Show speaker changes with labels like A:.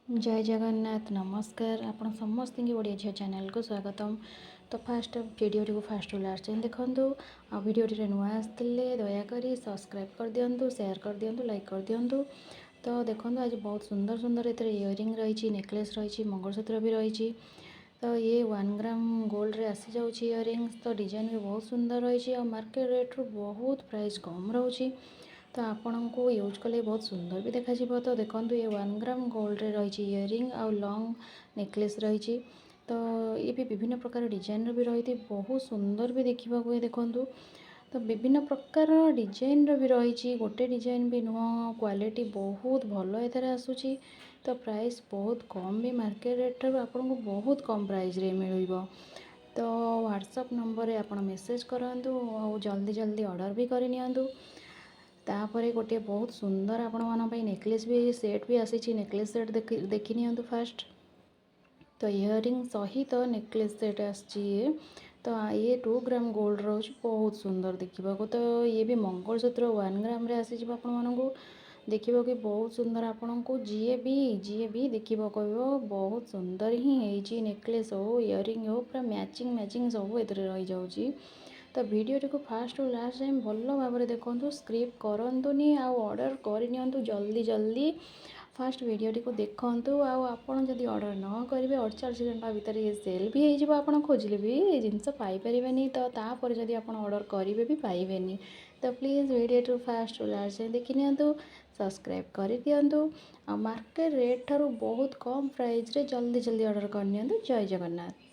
A: ଜୟ ଜଗନ୍ନାଥ, ନମସ୍କାର। ଆପଣ ସମସ୍ତଙ୍କୁ ଓଡ଼ିଆ ଝିଅ ଚ୍ୟାନେଲକୁ ସ୍ୱାଗତମ। ତ ଫାଷ୍ଟ ଭିଡ଼ିଓଟିକୁ ଫାଷ୍ଟରୁ ଲାଷ୍ଟ ଯାଏଁ ଦେଖନ୍ତୁ ଆଉ ଭିଡ଼ିଓଟିରେ ନୂଆ ଆସିଥିଲେ ଦୟାକରି ସବସ୍କ୍ରାଇବ୍ କରିଦିଅନ୍ତୁ, ସେୟାର କରିଦିଅନ୍ତୁ, ଲାଇକ୍ କରିଦିଅନ୍ତୁ। ତ ଦେଖନ୍ତୁ, ଆଜି ବହୁତ ସୁନ୍ଦର ସୁନ୍ଦର ଏଥିରେ ଇୟରିଂ ରହିଛି, ନେକଲେସ୍ ରହିଛି, ମଙ୍ଗଳସୂତ୍ର ବି ରହିଛି। ତ ଇଏ 1 ଗ୍ରାମ ଗୋଲ୍ଡରେ ଆସିଯାଉଛି ଇୟରିଙ୍ଗସ୍। ତ ଡିଜାଇନ୍ ବି ବହୁତ ସୁନ୍ଦର ରହିଛି ଆଉ ମାର୍କେଟ ରେଟ୍ରୁ ବହୁତ ପ୍ରାଇସ୍ କମ୍ ରହୁଛି। ତ ଆପଣଙ୍କୁ ୟୁଜ୍ କଲେ ବହୁତ ସୁନ୍ଦର ବି ଦେଖାଯିବ। ତ ଦେଖନ୍ତୁ, ଇଏ 1 ଗ୍ରାମ ଗୋଲ୍ଡରେ ରହିଛି ଇୟରିଂ ଆଉ ଲଙ୍ଗ୍ ନେକଲେସ୍ ରହିଛି। ତ ଇଏ ବି ବିଭିନ୍ନ ପ୍ରକାର ଡିଜାଇନର ବି ରହିଛି, ବହୁତ ସୁନ୍ଦର ବି ଦେଖିବାକୁ ଏ ଦେଖନ୍ତୁ। ତ ବିଭିନ୍ନ ପ୍ରକାର ଡିଜାଇନର ବି ରହିଛି, ଗୋଟେ ଡିଜାଇନ ବି ନୁହଁ। କ୍ୱାଲିଟି ବହୁତ ଭଲ ଏଥିରେ ଆସୁଛି। ତ ପ୍ରାଇସ୍ ବହୁତ କମ୍ ବି, ମାର୍କେଟ ରେଟ୍ ଠାରୁ ଆପଣଙ୍କୁ ବହୁତ କମ୍ ପ୍ରାଇସ୍ରେ ମିଳିବ। ତ ହ୍ୱାଟ୍ସଆପ୍ ନମ୍ବରରେ ଆପଣ ମେସେଜ୍ କରନ୍ତୁ ଆଉ ଜଲ୍ଦି ଜଲ୍ଦି ଅର୍ଡ଼ର ବି କରିନିଅନ୍ତୁ। ତାପରେ ଗୋଟିଏ ବହୁତ ସୁନ୍ଦର ଆପଣମାନଙ୍କ ପାଇଁ ନେକଲେସ୍ ବି ସେଟ୍ ବି ଆସିଛି। ନେକଲେସ୍ ସେଟ୍ ଦେଖି ନିଅନ୍ତୁ ଫାଷ୍ଟ। ତ ଇୟରିଂ ସହିତ ନେକଲେସ୍ ସେଟ୍ ଆସିଛି ଇଏ। ତ ଇଏ 2 ଗ୍ରାମ ଗୋଲ୍ଡ ରହୁଛି, ବହୁତ ସୁନ୍ଦର ଦେଖିବାକୁ। ତ ଇଏ ବି ମଙ୍ଗଳସୂତ୍ର 1 ଗ୍ରାମରେ ଆସିଯିବ ଆପଣମାନଙ୍କୁ। ଦେଖିବାକୁ ବହୁତ ସୁନ୍ଦର। ଆପଣଙ୍କୁ ଯିଏ ବି ଦେଖିବ, କହିବ ବହୁତ ସୁନ୍ଦର ହିଁ ହେଇଛି। ନେକଲେସ୍ ହଉ, ଇୟରିଂ ହଉ, ପୁରା ମ୍ୟାଚିଂ ମ୍ୟାଚିଂ ସବୁ ଏଥିରେ ରହିଯାଉଛି। ତ ଭିଡ଼ିଓଟିକୁ ଫାଷ୍ଟରୁ ଲାଷ୍ଟ ଯାଏଁ ଭଲ ଭାବରେ ଦେଖନ୍ତୁ, ସ୍କିପ୍ କରନ୍ତୁନି ଆଉ ଅର୍ଡ଼ର କରିନିଅନ୍ତୁ ଜଲ୍ଦି ଜଲ୍ଦି। ଫାଷ୍ଟ ଭିଡ଼ିଓଟିକୁ ଦେଖନ୍ତୁ ଆଉ ଆପଣ ଯଦି ଅର୍ଡ଼ର ନ କରିବେ, 48 ଘଣ୍ଟା ଭିତରେ ଇଏ ସେଲ୍ ବି ହେଇଯିବ। ଆପଣ ଖୋଜିଲେ ବି ଏ ଜିନିଷ ପାଇପାରିବେନି। ତ ତାପରେ ଯଦି ଆପଣ ଅର୍ଡ଼ର କରିବେ ବି ପାଇବେନି। ତ ପ୍ଲିଜ୍ ଭିଡ଼ିଓଟିକୁ ଫାଷ୍ଟରୁ ଲାଷ୍ଟ ଯାଏଁ ଦେଖିନିଅନ୍ତୁ, ସବସ୍କ୍ରାଇବ୍ କରିଦିଅନ୍ତୁ ଆଉ ମାର୍କେଟ ରେଟ୍ ଠାରୁ ବହୁତ କମ୍ ପ୍ରାଇସ୍ରେ ଜଲ୍ଦି ଜଲ୍ଦି ଅର୍ଡ଼ର କରିନିଅନ୍ତୁ। ଜୟ ଜଗନ୍ନାଥ।